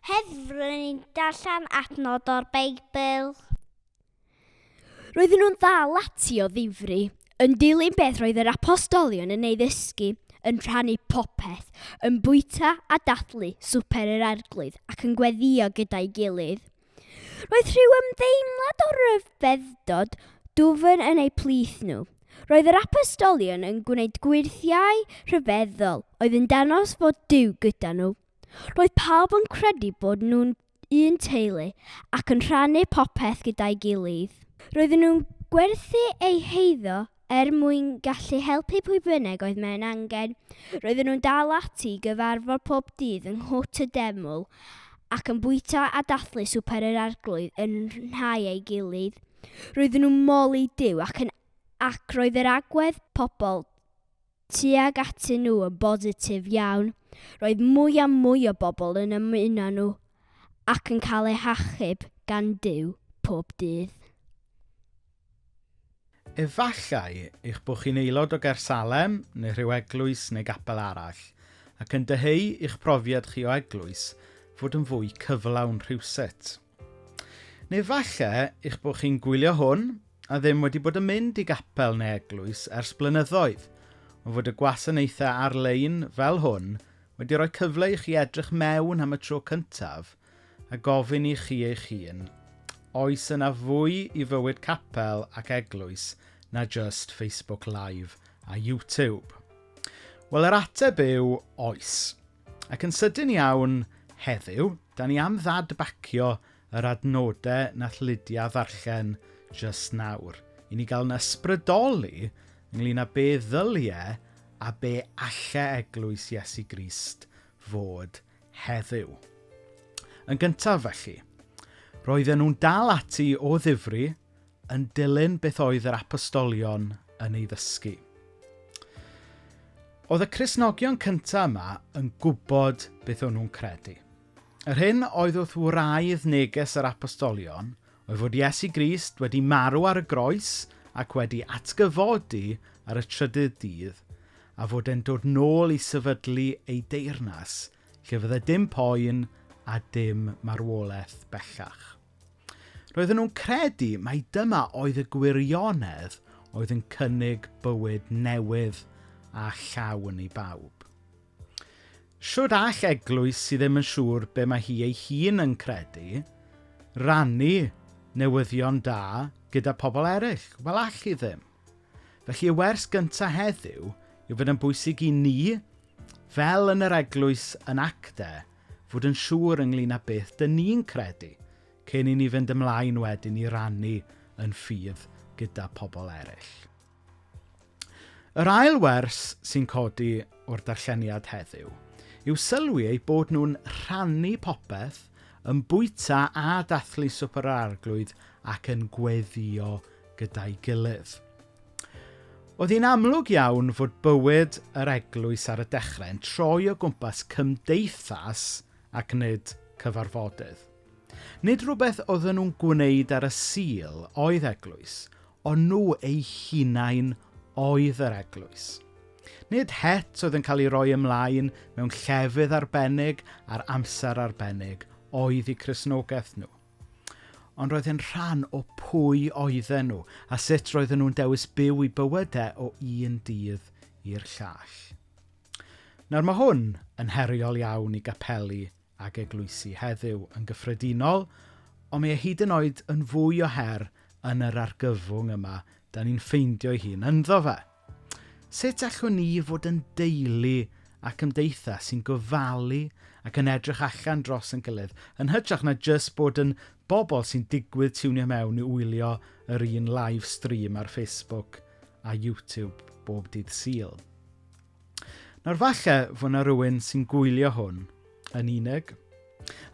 Heddiw rydyn ni'n darllen adnod o'r Beibl. Roedden nhw'n ddal ati o ddifri, yn dilyn beth roedd yr apostolion yn ei ddysgu, yn rhannu popeth, yn bwyta a dathlu Swper yr Arglwydd ac yn gweddïo gyda'i gilydd. Roedd rhyw ymdeimlad o ryfeddod dwfn yn eu plith nhw. Roedd yr apostolion yn gwneud gwyrthiau rhyfeddol oedd yn dangos fod Duw gyda nhw. Roedd pawb yn credu bod nhw'n un teulu ac yn rhannu popeth gyda'i gilydd. Roedden nhw'n gwerthu eu heiddo er mwyn gallu helpu pwy bynnag oedd mewn angen. Roedden nhw'n dal ati i gyfarfod pob dydd yng Nghwt y Deml ac yn bwyta a dathlu Swper yr Arglwydd yn nhai ei gilydd. Roedden nhw'n moli Duw ac yn ac roedd yr agwedd pobl tuag atyn nhw yn bositif iawn. Roedd mwy a mwy o bobl yn ymuno â nhw ac yn cael eu hachub gan Duw pob dydd. Efallai eich bod chi'n aelod o Gaersalem neu rhyw eglwys neu gapel arall ac yn dyheu i'ch profiad chi o eglwys fod yn fwy cyflawn rhywsut. Neu falle eich bod chi'n gwylio hwn a ddim wedi bod yn mynd i gapel neu eglwys ers blynyddoedd, ond fod y gwasanaethau ar-lein fel hwn wedi rhoi cyfle i chi edrych mewn am y tro cyntaf a gofyn i chi eich hun, oes yna fwy i fywyd capel ac eglwys na just Facebook Live a YouTube? Wel, yr ateb yw oes. Ac yn sydyn iawn heddiw, da ni am ddadbacio yr adnodau nath Lydia ddarllen just nawr. I ni gael yn ysbrydoli ynglyn â be ddylie a be alle eglwys Iesu Grist fod heddiw. Yn gyntaf felly, roedden nhw'n dal ati o ddifri yn dilyn beth oedd yr apostolion yn ei ddysgu. Oedd y Cristnogion cyntaf yma yn gwybod beth o'n nhw'n credu. Yr hyn oedd wrth wraidd neges yr apostolion oedd fod Iesu Grist wedi marw ar y groes ac wedi atgyfodi ar y trydydd dydd a fod e'n dod nôl i sefydlu ei deyrnas lle fydde dim poen a dim marwolaeth bellach. Roedden nhw'n credu mai dyma oedd y gwirionedd oedd yn cynnig bywyd newydd a llawn i bawb. Shwd all eglwys sydd ddim yn siŵr be mae hi ei hun yn credu rannu newyddion da gyda pobl eraill? Wel, all hi ddim. Felly y wers gyntaf heddiw yw fod yn bwysig i ni, fel yn yr eglwys yn Acte, fod yn siŵr ynglyn â beth dyn ni'n credu, cyn i ni fynd ymlaen wedyn i rannu yn ffydd gyda pobl eraill. Yr ail wers sy'n codi o'r darlleniad heddiw yw sylwi eu bod nhw'n rhannu popeth, yn bwyta a dathlu Swper yr Arglwydd ac yn gweddïo gyda'i gilydd. Oedd hi'n amlwg iawn fod bywyd yr eglwys ar y dechrau yn troi o gwmpas cymdeithas ac nid cyfarfodydd. Nid rhywbeth oedden nhw'n gwneud ar y Sul oedd eglwys, ond nhw eu hunain oedd yr eglwys. Nid het oedd yn cael ei roi ymlaen mewn llefydd arbennig ar amser arbennig oedd eu Cristnogaeth nhw. Ond roedd e'n rhan o pwy oedden nhw a sut roedden nhw'n dewis byw eu bywydau o un dydd i'r llall. Nawr mae hwn yn heriol iawn i gapeli ac eglwysi heddiw yn gyffredinol, ond mae e hyd yn oed yn fwy o her yn yr argyfwng yma da ni'n ffeindio'i hun ynddo fe. Sut allwn ni fod yn deulu a cymdeithas sy'n gofalu ac yn edrych allan dros yn gilydd, yn hytrach na jyst bod yn bobl sy'n digwydd tiwnio mewn i wylio yr un live stream ar Facebook a YouTube bob dydd Sul? Nawr falle fod yna rhywun sy'n gwylio hwn yn unig,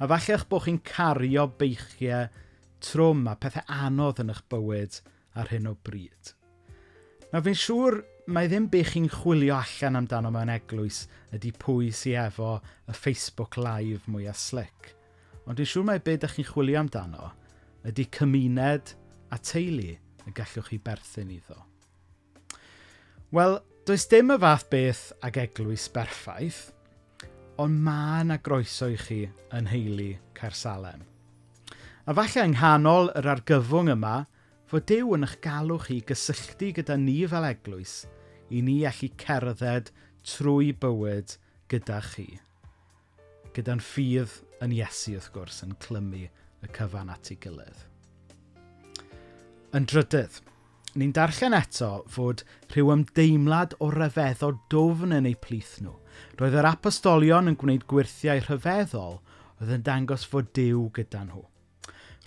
a falle eich bod chi'n cario beichiau trwm a pethau anodd yn eich bywyd ar hyn o bryd. Nawr fi'n siŵr mai ddim be chi'n chwilio allan amdano mewn eglwys ydy pwy sy efo y Facebook Live mwyaf slick. Ond dwi'n siŵr mai be dych chi'n chwilio amdano ydy cymuned a teulu y gallwch chi berthyn iddo. Wel, does dim y fath beth ag eglwys berffaith, Ond mae yna groeso i chi yn heili Caersalem. A falle yng nghanol yr argyfwng yma, fod Duw yn eich galw chi gysylltu gyda ni fel eglwys i ni allu cerdded trwy bywyd gyda chi. Gyda'n ffydd yn Iesu, wrth gwrs, yn clymu y cyfan at ei gilydd. Yn drydydd, ni'n darllen eto fod rhyw ymdeimlad o ryfeddod dwfn yn eu plith nhw. Roedd yr apostolion yn gwneud gwyrthiau rhyfeddol oedd yn dangos fod Duw gyda nhw.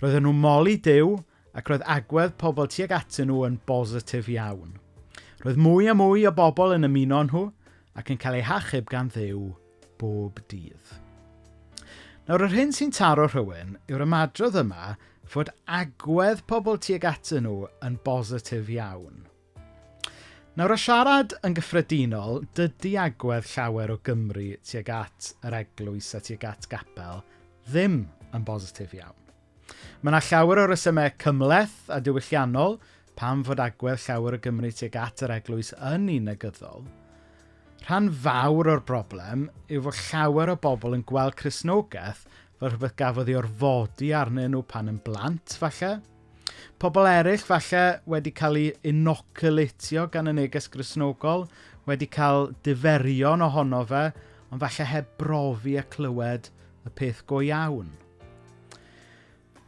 Roedden nhw'n moli Duw ac roedd agwedd pobl tuag atyn nhw yn bositif iawn. Roedd mwy a mwy o bobl yn ymuno nhw ac yn cael eu hachub gan Dduw bob dydd. Nawr, yr hyn sy'n taro rhywun yw'r ymadrodd yma fod agwedd pobl tuag atyn nhw yn bositif iawn. Nawr, o siarad yn gyffredinol, dydy agwedd llawer o Gymru tuag at yr eglwys a tuag at gapel ddim yn bositif iawn. Mae yna llawer o resymau cymhleth a diwylliannol pam fod agwedd llawer o Gymru tuag at yr eglwys yn un negyddol. Rhan fawr o'r broblem yw fod llawer o bobl yn gweld Cristnogaeth fel rhywbeth gafodd ei orfodi arnyn nhw pan yn blant, falle. Pobl eraill falle wedi cael eu inoculatio gan y neges Gristnogol, wedi cael diferion ohono fe, ond falle heb brofi a clywed y peth go iawn.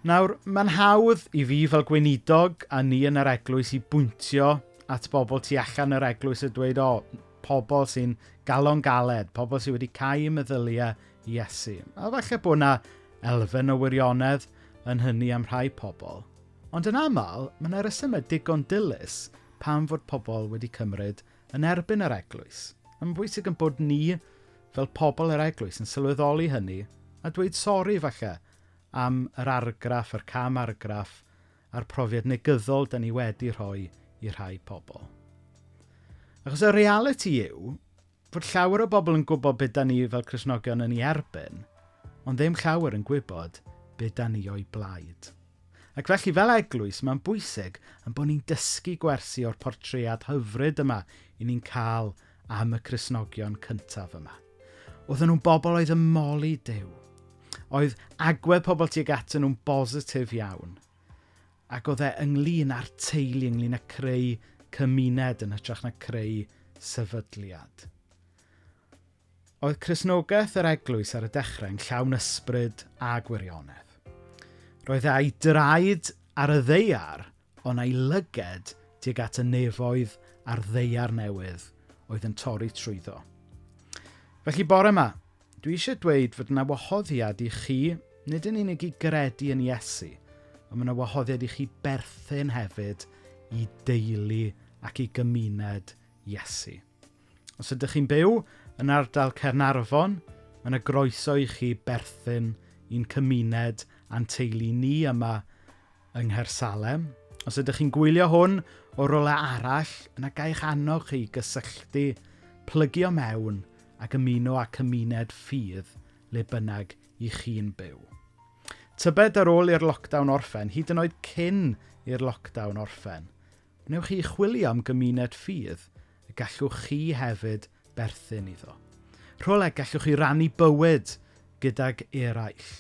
Nawr, mae'n hawdd i fi fel gweinidog a ni yn yr eglwys i bwyntio at bobl tu allan yr eglwys a dweud, o, pobl sy'n galon galed, pobl sydd wedi cau meddyliau i Iesu. A falle bod yna elfen o wirionedd yn hynny am rhai pobl. Ond yn aml, mae yna resymau digon dilys pam fod pobl wedi cymryd yn erbyn yr eglwys. Mae'n bwysig yn bod ni, fel pobl yr eglwys, yn sylweddoli hynny a dweud sori falle am yr argraff, yr cam argraff a'r profiad negyddol da ni wedi rhoi i rhai pobl. Achos y realiti yw fod llawer o bobl yn gwybod beth da ni fel Cristnogion yn ei erbyn, ond ddim llawer yn gwybod beth da ni o'i blaid. Ac felly fel eglwys mae'n bwysig yn bod ni'n dysgu gwersi o'r portread hyfryd yma i ni'n cael am y Cristnogion cyntaf yma. Oedden nhw'n bobl oedd yn moli Duw. Oedd agwedd pobl tuag atyn nhw'n bositif iawn. Ac oedd e ynglyn â'r teulu, ynglyn â creu cymuned yn hytrach na creu sefydliad. Oedd Cristnogaeth yr eglwys ar y dechrau yn llawn ysbryd a gwirionedd. Roedd e a'i draed ar y ddaear, ond a'i lyged tuag at y nefoedd a'r ddaear newydd oedd yn torri trwyddo. Felly bore yma, dwi eisiau dweud fod yna wahoddiad i chi, nid yn unig i gredu yn Iesu, ond mae yna wahoddiad i chi berthyn hefyd i deulu ac i gymuned Iesu. Os ydych chi'n byw yn ardal Caernarfon, mae yna groeso i chi berthyn i'n cymuned a'n teulu ni yma yng Nghaersalem. Os ydych chi'n gwylio hwn o rywle arall, yna ga i'ch annog chi gysylltu, plygio mewn ac ymuno â cymuned ffydd le bynnag i chi'n byw. Tybed ar ôl i'r lockdown orffen, hyd yn oed cyn i'r lockdown orffen, wnewch chi chwilio am gymuned ffydd y gallwch chi hefyd berthyn iddo. Rhywle gallwch chi rannu bywyd gydag eraill,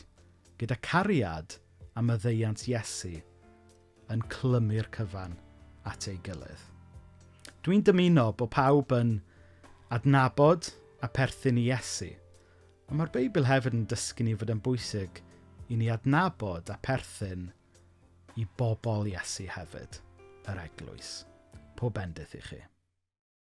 gyda cariad a maddeuant Iesu yn clymu'r cyfan at ei gilydd. Dwi'n dymuno bod pawb yn adnabod a perthyn i Iesu, ond mae'r Beibl hefyd yn dysgu ni fod yn bwysig i ni adnabod a perthyn i bobl Iesu hefyd, yr eglwys. Pob bendith i chi.